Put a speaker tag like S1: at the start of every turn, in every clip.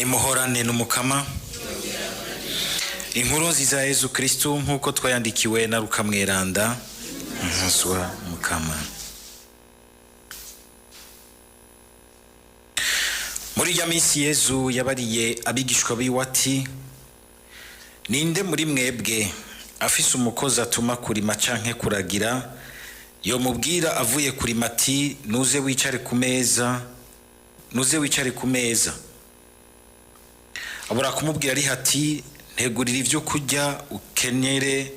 S1: Nimuhorane n'Umukama. Inkuru nziza ya Yezu Kristu nk'uko twayandikiwe na Luka Mweranda. Nkuzwa Mukama. Muri irya minsi Yezu yabariye abigishwa biwe ati: "Ninde muri mwebwe afise umukozi atuma kurima canke kuragira, yomubwira avuye kurima ati: 'Nuze wicare ku meza, nuze wicare ku meza'? Abura kumubwira ari ati: 'Ntegurira ibyo kurya, ukenyere,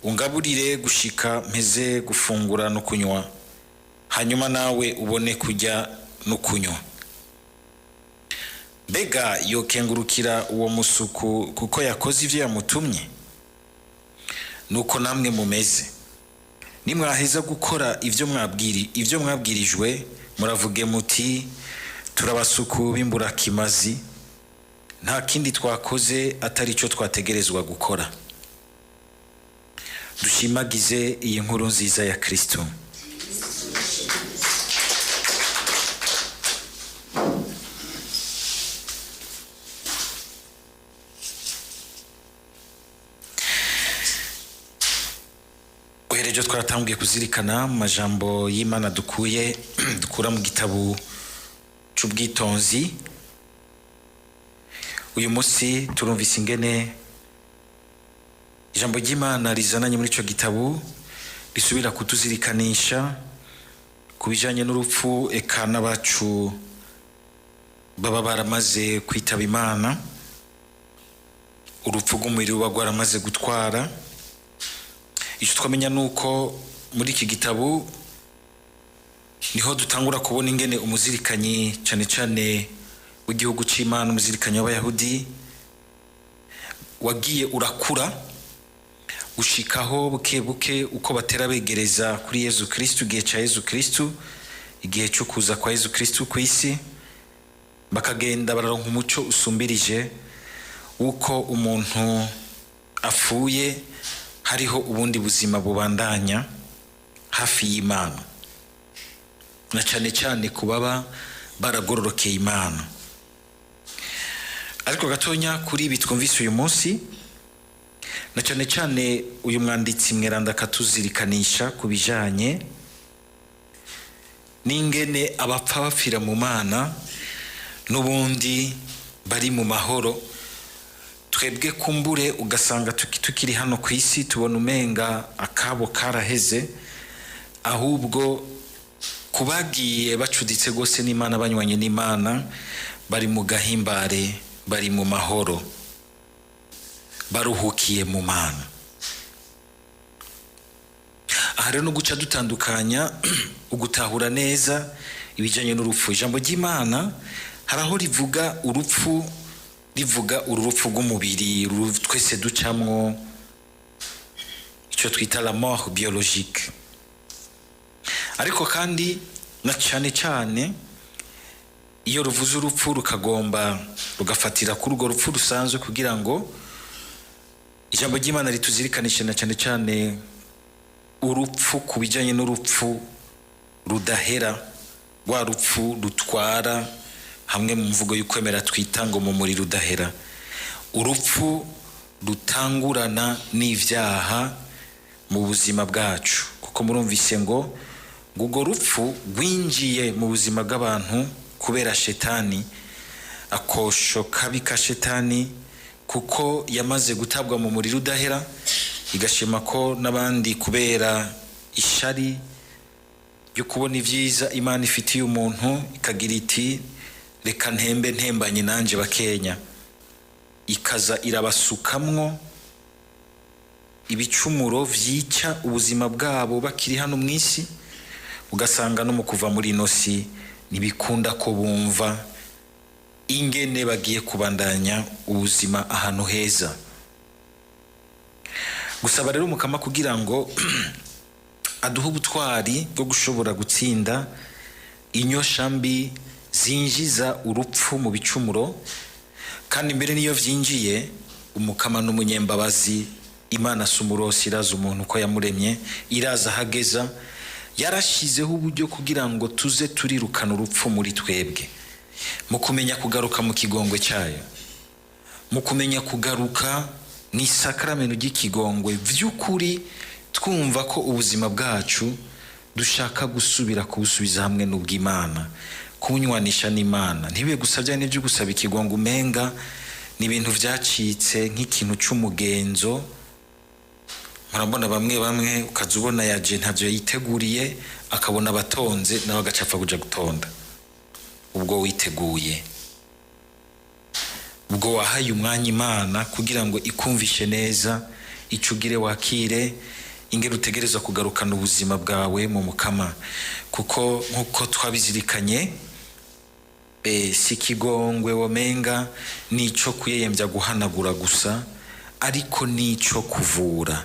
S1: ungaburire gushika mpeze gufungura no kunywa, hanyuma nawe ubone kurya no kunywa'? Mbega yokengurukira uwo musuku kuko yakoze ivyo yamutumye? Nuko namwe mumeze: nimwaheza gukora ivyo mwabwirijwe, muravuge muti: 'Turabasuku b'imburakimazi, nta kindi twakoze atari ico twategerezwa gukora.'" Dushimagize iyi nkuru nziza ya Kristo. Guhera ejo twaratanguye kuzirikana mu majambo y'Imana dukura mu gitabo c'Ubwitonzi. Uyu munsi turumvise ingene ijambo ry'Imana rizananye muri ico gitabo risubira kutuzirikanisha ku bijanye n'urupfu, eka n'abacu baba baramaze kwitaba Imana, urupfu rw'umubiri ruba rwaramaze gutwara. Icyo twamenya ni uko muri iki gitabo niho dutangura kubona ingene umuzirikanyi, cane cane w'igihugu c'Imana, umuzirikanyi w'Abayahudi, wagiye urakura gushikaho buke buke uko batera begereza kuri Yezu Kristu, igihe ca Yezu Kristu, igihe cyo kuza kwa Yezu Kristu ku isi, bakagenda bararonka umuco usumbirije w'uko umuntu apfuye hariho ubundi buzima bubandanya hafi y'Imana, na cane cane ku baba baragororokeye Imana. Ariko gatonya kuri ibi twumvise uyu munsi, na cane cane uyu mwanditsi mweranda akatuzirikanisha ku bijanye n'ingene abapfa bapfira mu Mana n'ubundi bari mu mahoro. Twebwe kumbure ugasanga tukiri hano ku isi tubona umenga akabo karaheze, ahubwo kubagiye bacuditse rwose n'Imana, banywanye n'Imana, bari mu gahimbare, bari mu mahoro, baruhukiye mu Mana. Aha rero no guca dutandukanya ugutahura neza ibijyanye n'urupfu. Ijambo ry'Imana hari aho rivuga urupfu, rivuga uru rupfu rw'umubiri twese ducamwo, icyo twita la mort biologique, ariko kandi na cane cane iyo ruvuze urupfu rukagomba rugafatira kuri urwo rupfu rusanzwe, kugira ngo ijambo ry'Imana rituzirikanishe na cane cane urupfu ku bijyanye n'urupfu rudahera, rwa rupfu rutwara hamwe mu mvugo y'ukwemera twita ngo mu muriro udahera, urupfu rutangurana n'ivyaha mu buzima bwacu. Kuko murumvise ngo urwo rupfu rwinjiye mu buzima bw'abantu kubera shetani, akosho kabi ka shetani, kuko yamaze gutabwa mu muriro udahera, igashima ko n'abandi kubera ishari ryo kubona ibyiza Imana ifitiye umuntu, ikagira iti: "Reka ntembe ntembanye nanje bakenya", ikaza irabasukamwo ibicumuro vyica ubuzima bwabo bakiri hano mu isi, ugasanga no mu kuva muri ino si ntibikunda ko bumva ingene bagiye kubandanya ubuzima ahantu heza. Gusaba rero Umukama kugira ngo aduhe ubutwari bwo gushobora gutsinda inyosha mbi zinjiza urupfu mu bicumuro. Kandi mbere niyo vyinjiye, Umukama n'umunyembabazi. Imana si umurosi, iraza umuntu uko yamuremye, iraza ahageza, yarashizeho uburyo kugira ngo tuze turirukana urupfu muri twebwe. Mu kumenya kugaruka mu kigongwe cyayo, mu kumenya kugaruka mu isakaramento ry'ikigongwe vy'ukuri, twumva ko ubuzima bwacu dushaka gusubira kubusubiza hamwe n'ubw'Imana, kubunywanisha n'Imana. Ntibibe gusa bya n'ibyo gusaba ikigongwe umenga ni ibintu vyacitse nk'ikintu c'umugenzo. Murabona bamwe bamwe ukaza ubona yaje ntavyo yiteguriye, akabona abatonze nawe agaca apfa kuja gutonda. Ubwo witeguye, ubwo wahaye umwanya Imana kugira ngo ikumvishe neza ico ugire wakire, ingene utegerezwa kugarukana ubuzima bwawe mu Mukama. Kuko nk'uko twabizirikanye, si ikigongwe womenga nico kuyeyemvya guhanagura gusa, ariko nico kuvura.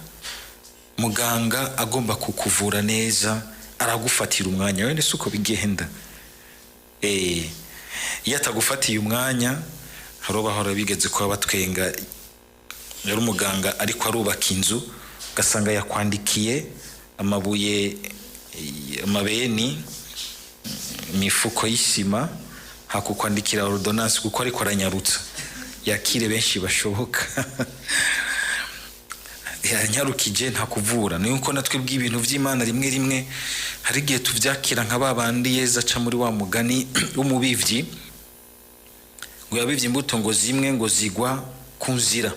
S1: Muganga agomba kukuvura neza aragufatira umwanya. Wende si uko bigenda? Iyo atagufatiye umwanya, hari bahora bigeze kuba batwenga, yari umuganga ariko arubaka inzu, ugasanga yakwandikiye amabuye, amabeni, imifuko y'isima, hakukwandikira ordonnance, kuko ariko aranyarutsa yakire benshi bashoboka, yanyarukije ntakuvura. Ni uko natwe bw'ibintu by'Imana rimwe rimwe hari igihe tuvyakira nka ba bandi Yezu aca muri wa mugani w'umubivyi, ngo yabivye imbuto, ngo zimwe ngo zigwa ku nzira.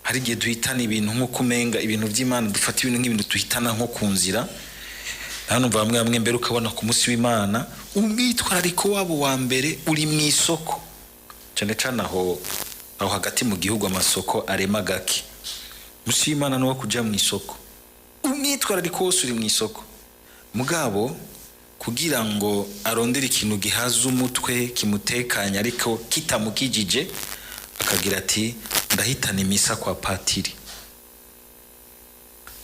S1: Hari igihe duhitana ibintu nk'uko umenga ibintu by'Imana, dufata ibintu nk'ibintu duhitana nko ku nzira. Hano bamwe bamwe mbere ukabona ku munsi w'Imana umwitwarariko wabo wa mbere uri mu isoko, cyane cyane aho aho hagati mu gihugu amasoko arema gake. Munsi w'Imana ni uwo kuja mu isoko, umwitwarariko wose uri mu isoko. Mugabo kugira ngo arondere ikintu gihaza umutwe kimutekanye ariko kitamukijije, akagira ati: "Ndahitana imisa kwa patiri,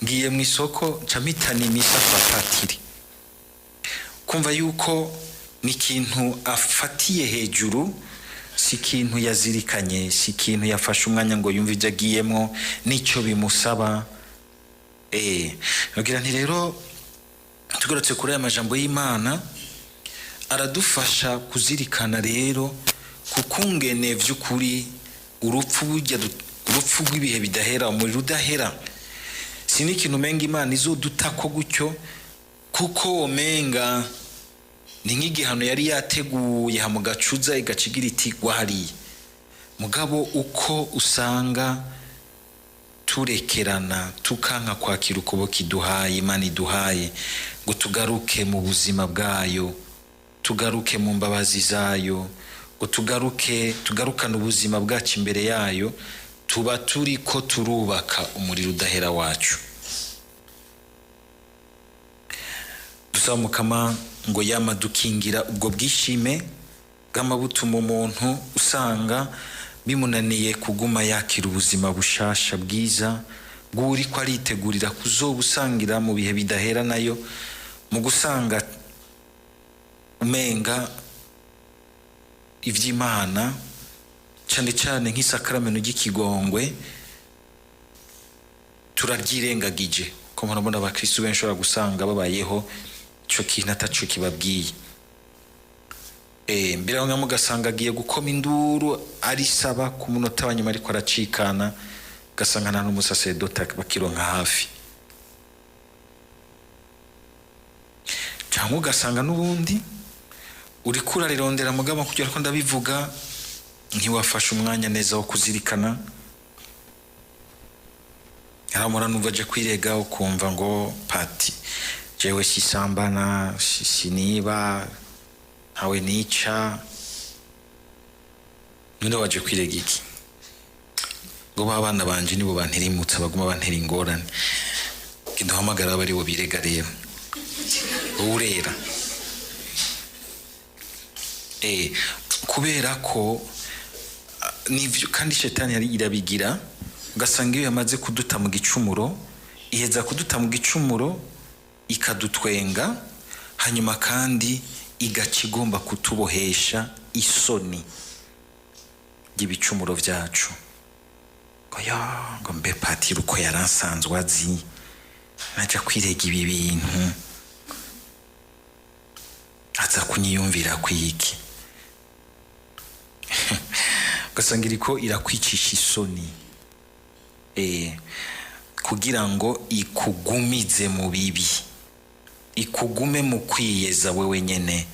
S1: ngiye mu isoko nca mpitana imisa kwa patiri." Kumva yuko ni ikintu afatiye hejuru, si ikintu yazirikanye, si ikintu yafashe umwanya ngo yumve ibyo agiyemo n'icyo bimusaba. Ngira nti rero tugarutse kuri aya majambo y'Imana, aradufasha kuzirikana rero kukungene vy'ukuri urupfu burya urupfu rw'ibihe bidahera, umuriro udahera, si n'ikintu umenga Imana izodutako gutyo, kuko womenga ni nk'igihano yari yateguye ha mu gacuza, igaca igira iti: "Gwahariye." Mugabo uko usanga turekerana, tukanka kwakira ukuboko iduhaye, Imana iduhaye ngo tugaruke mu buzima bwayo, tugaruke mu mbabazi zayo, ngo tugaruke, tugarukane ubuzima bwacu imbere yayo, tuba turiko turubaka umuriro udahera wacu. Dusaba Mukama ngo yama dukingira ubwo bwishime bwama butuma umuntu usanga bimunaniye kuguma yakira ubuzima bushasha bwiza bw'uriko aritegurira kuzobusangira mu bihe bidahera nayo, mu gusanga umenga ivy'Imana, cane cane nk'isakaramento ry'ikigongwe, turaryirengagije. Ko murabona abakristu benshi ushobora gusanga babayeho ico kintu ataco kibabwiye. Mbere aho mugasanga agiye gukoma induru arisaba ku munota wa nyuma, ariko aracikana, ugasanga nta n'umusaseredoti bakironka hafi, cyangwa ugasanga n'ubundi uriko urarirondera, mugabo kugira ko ndabivuga ntiwafashe umwanya neza wo kuzirikana. Haramura numva aje kwirega, ukumva ngo: "Pati, jewe sisambana, siniba, ntawe nica." None waje kwirega iki? Ngo: "Ba bana banje nibo bantirimutsa, baguma bantera ingorane." Genda uhamagara abe aribo birega rero, wowe urera. Kubera ko nivyo kandi shetani yari irabigira, ugasanga iyo yamaze kuduta mu gicumuro, iheza kuduta mu gicumuro ikadutwenga, hanyuma kandi igaca igomba kutubohesha isoni ry'ibicumuro vyacu, ngo: "Ya, ngo mbe patiri uko yaransanzwe azi naja kwirega ibi bintu." Aza kunyiyumvira kwiki? Ugasanga iriko irakwicisha isoni kugira ngo ikugumize mu bibi, ikugume mu kwiyeza wewe nyene.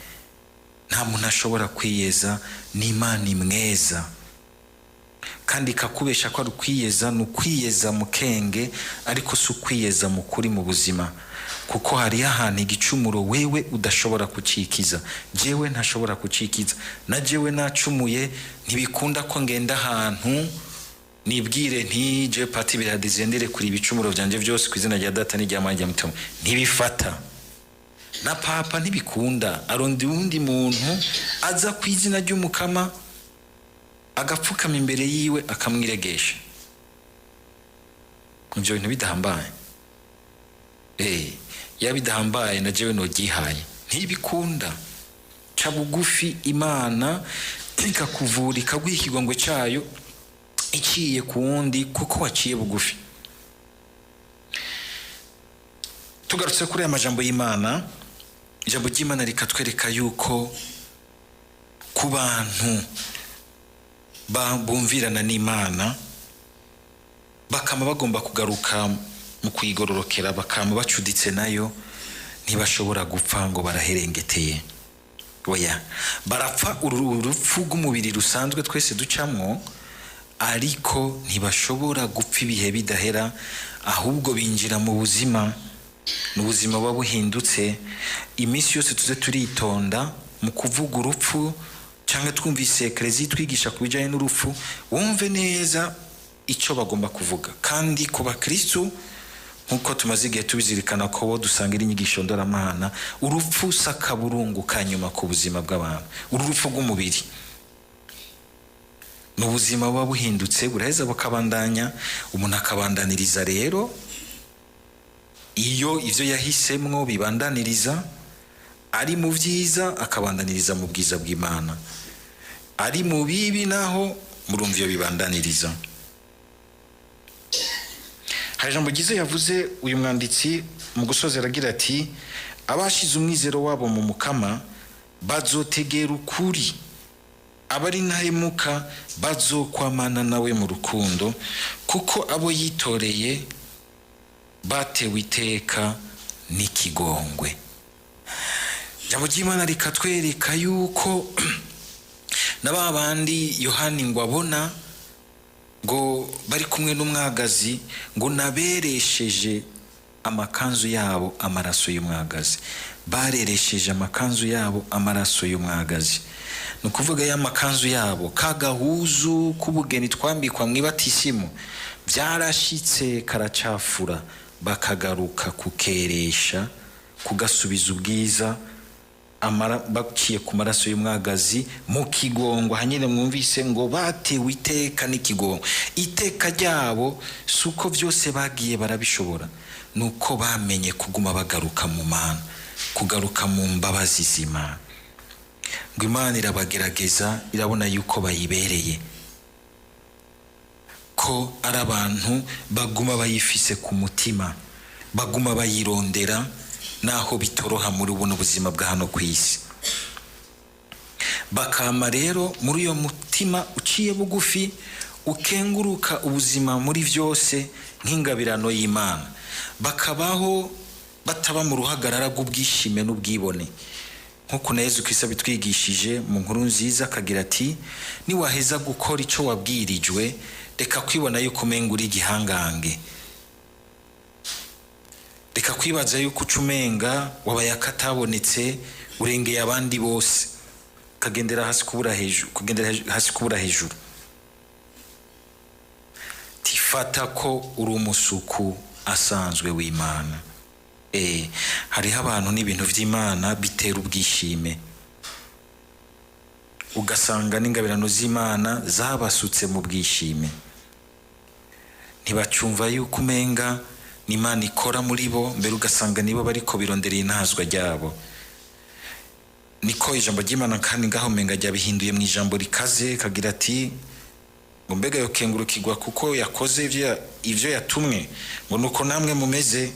S1: Nta muntu ashobora kwiyeza, n'Imana imweza, kandi ikakubesha ko ari ukwiyeza. Ni ukwiyeza mu kenge, ariko si ukwiyeza mu kuri mu buzima, kuko hariho ahantu igicumuro wewe udashobora kucikiza, jewe ntashobora kucikiza. Na jewe nacumuye, ntibikunda ko ngenda ahantu nibwire nti: "Je pati biradizendere kuri ibicumuro vyanje vyose ku izina rya Data n'irya Mwana n'irya Mutima." Ntibifata. Na papa ntibikunda, aronda uwundi muntu aza ku izina ry'Umukama, agapfukama imbere yiwe, akamwiregesha. Ivyo bintu bidahambaye, yaba bidahambaye na jewe nogihaye. Ntibikunda. Ca bugufi, Imana ikakuvura, ikaguha ikigongwe cayo iciye ku wundi, kuko waciye bugufi. Tugarutse kuri aya majambo y'Imana, ijambo ry'Imana rikatwereka yuko ku bantu bumvirana n'Imana, bakama bagomba kugaruka mu kuyigororokera, bakama bacuditse nayo, ntibashobora gupfa ngo baraherengeteye. Oya, barapfa urupfu rw'umubiri rusanzwe twese ducamwo, ariko ntibashobora gupfa ibihe bidahera, ahubwo binjira mu buzima, ni ubuzima buba buhindutse. Iminsi yose tuze turitonda mu kuvuga urupfu, cyangwa twumvise ekereziya itwigisha ku bijyanye n'urupfu, wumve neza icyo bagomba kuvuga. Kandi ku bakristu, nk'uko tumaze igihe tubizirikana ko bo dusanga iri nyigisho ndoramana, urupfu si akaburungu ka nyuma ku buzima bw'abantu. Uru rupfu rw'umubiri ni ubuzima buba buhindutse, buraheza bukabandanya, umuntu akabandaniriza rero iyo ivyo yahisemwo bibandaniriza. Ari mu vyiza, akabandaniriza mu bwiza bw'Imana; ari mu bibi naho, murumva iyo bibandaniriza. Hari ijambo ryiza yavuze uyu mwanditsi mu gusozera, agira ati: "Abashize umwizero wabo mu Mukama bazotegera ukuri, abari intahemuka bazokwamana nawe mu rukundo, kuko abo yitoreye batewe iteka n'ikigongwe." Ijambo ry'Imana rikatwereka yuko na ba bandi Yohani ngo abona ngo bari kumwe n'umwagazi, ngo naberesheje amakanzu yabo amaraso y'umwagazi, bareresheje amakanzu yabo amaraso y'umwagazi. Ni ukuvuga ya makanzu yabo, ka gahuzu k'ubugeni twambikwa mu ibatisimu, byarashitse karacafura, bakagaruka kukeresha, kugasubiza ubwiza baciye ku maraso y'umwagazi mu kigongo. Hanyine mwumvise ngo batewe iteka n'ikigongo. Iteka ryabo si uko byose bagiye barabishobora, ni uko bamenye kuguma bagaruka mu Mana, kugaruka mu mbabazi z'Imana. Ngo Imana irabagerageza, irabona yuko bayibereye, ko ari abantu baguma bayifise ku mutima, baguma bayirondera naho bitoroha muri buno buzima bwa hano ku isi. Bakama rero muri uyo mutima uciye bugufi, ukenguruka ubuzima muri byose nk'ingabirano y'Imana, bakabaho bataba mu ruhagarara rw'ubwishime n'ubwibone, nk'uko na Yezu Kristo abitwigishije mu Nkuru Nziza, akagira ati: "Niwaheza gukora icyo wabwirijwe, reka kwibona yuko umenga uri igihangange, reka kwibaza yuko uca umenga wabaye akatabonetse, urengeye abandi bose, kagendera hasi kubura hejuru, kugendera hasi kubura hejuru. Tifata ko uri umusuku asanzwe w'Imana." Hariho abantu n'ibintu by'Imana bitera ubwishime, ugasanga n'ingabirano z'Imana zabasutse mu bwishime, ntibacumva yuko umenga n'Imana ikora muri bo mbere, ugasanga nibo bariko birondereye intazwa ryabo. Niko ijambo ry'Imana kandi ngaho umenga ryabihinduye mu ijambo rikaze, kagira ati ngo: "Mbega yokengurukirwa kuko yakoze ivyo yatumwe?" Ngo nuko namwe mumeze.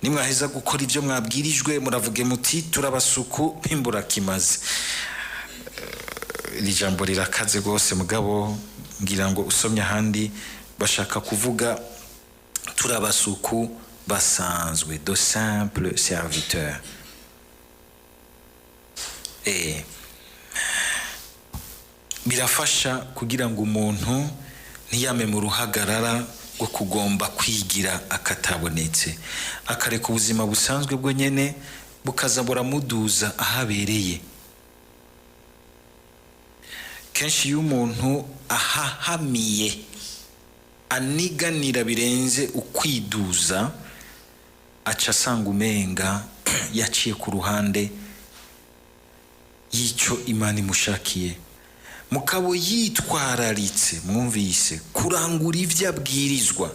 S1: Nimwaheza gukora ibyo mwabwirijwe, muravuge muti: "Turabasuku b'imburakimazi." Iri jambo rirakaze rwose, mugabo ngira ngo usomye ahandi bashaka kuvuga turabasuku basanzwe, de simple serviteur. Birafasha kugira ngo umuntu ntiyame mu ruhagarara rwo kugomba kwigira akatabonetse, akareka ubuzima busanzwe bwo nyene bukaza buramuduza aho abereye. Kenshi iyo umuntu ahahamiye, aniganira birenze ukwiduza, aca asanga umenga yaciye ku ruhande y'icyo Imana imushakiye. Mukabo yitwararitse, mwumvise, kurangura ibyo abwirizwa,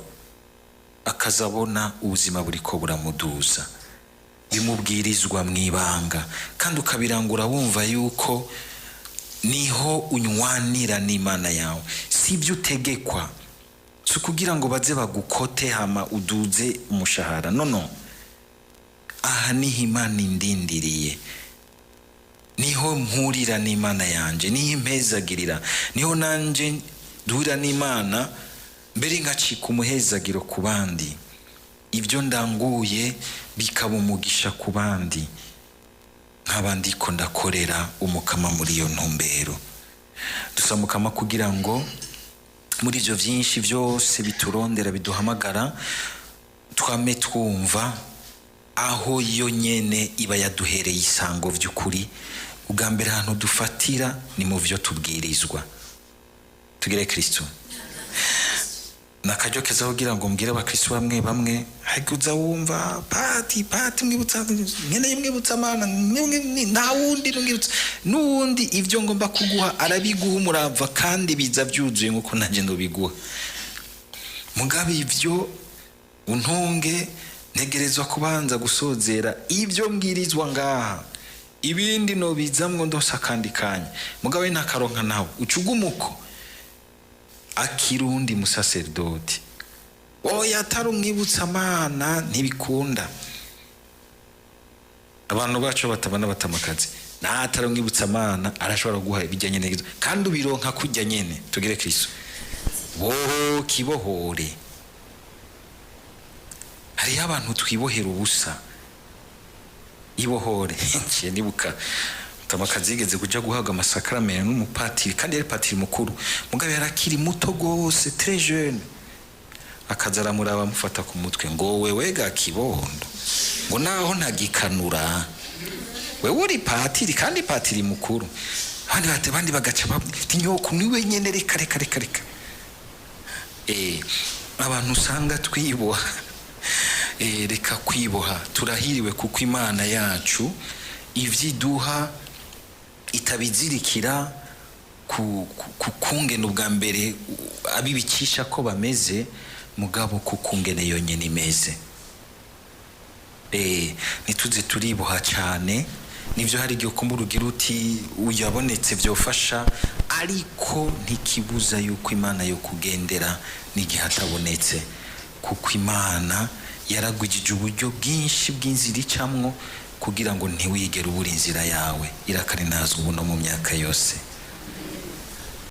S1: akazabona ubuzima buriko buramuduza. Bimubwirizwa mu ibanga, kandi ukabirangura wumva yuko niho unywanira n'Imana yawe. Si ibyo utegekwa, si ukugira ngo baze bagukote hama uduze umushahara. No aha niho Imana indindiriye, niho mpurira n'Imana yanje, niho impezagirira, niho nanje duhurira n'Imana, mbere nkacika umuhezagiro ku bandi, ibyo ndanguye bikaba umugisha ku bandi, nkaba ndiko ndakorera Umukama muri iyo ntumbero. Dusaba Umukama kugira ngo muri ibyo byinshi byose biturondera, biduhamagara, twame twumva aho yo nyene iba yaduhereye isango by'ukuri. Ubwa mbere ahantu dufatira ni mu byo tubwirizwa. Tugire Kristo. Nakaryo keza kugira ngo mbwire abakristo bamwe bamwe haguza wumva: "Pati, pati, mwibutsa, nkeneye mwibutsa Mana, nta wundi mwibutsa n'uwundi." Ibyo ngomba kuguha arabiguha umurava, kandi biza byuzuye nk'uko nanjye ndobiguha. Mugabe ibyo untunge, ntegerezwa kubanza gusozera ibyo mbwirizwa ngaha, ibindi nobizamwo ndose akandi kanya. Mugabe ntakaronka nawe ucugumuko akirundi musaserdoti, oya, atari umwibutsa Mana ntibikunda. Abantu bacu batabana batamakazi, natari umwibutsa Mana arashobora kuguha ibijyanye neza, kandi ubironka kujya nyene. Tugire Kristo. Boho kibohore. Hariho abantu twibohera ubusa. Ibohore. Nciye nibuka Tamakazi yigeze kuja guhabwa amasakaramentu n'umupatiri, kandi yari patiri mukuru, mugabo yari akiri muto gose, très jeune. Akaza aramuraba, amufata ku mutwe ngo: "Wewe ga kibondo," ngo, "naho ntagikanura, wewe uri patiri, kandi patiri mukuru." Abandi bate, abandi bagaca bati: "Nyoko niwe nyene, reka, reka, reka, reka." Abantu usanga twiboha. Reka kwiboha, turahiriwe kuko Imana yacu ivyo iduha itabizirikira ku kungene ubwa mbere abibicisha ko bameze, mugabo ku kungene yonyene imeze. Ntituze turiboha cyane. Nivyo, hari igihe ukumbura ugira uti uyabonetse byofasha, ariko ntikibuza yuko Imana yo kugendera n'igihe atabonetse, kuko Imana yaragwijije uburyo bwinshi bw'inzira icamwo kugira ngo ntiwigere ubura inzira yawe. Irakarinazwa ubu no mu myaka yose.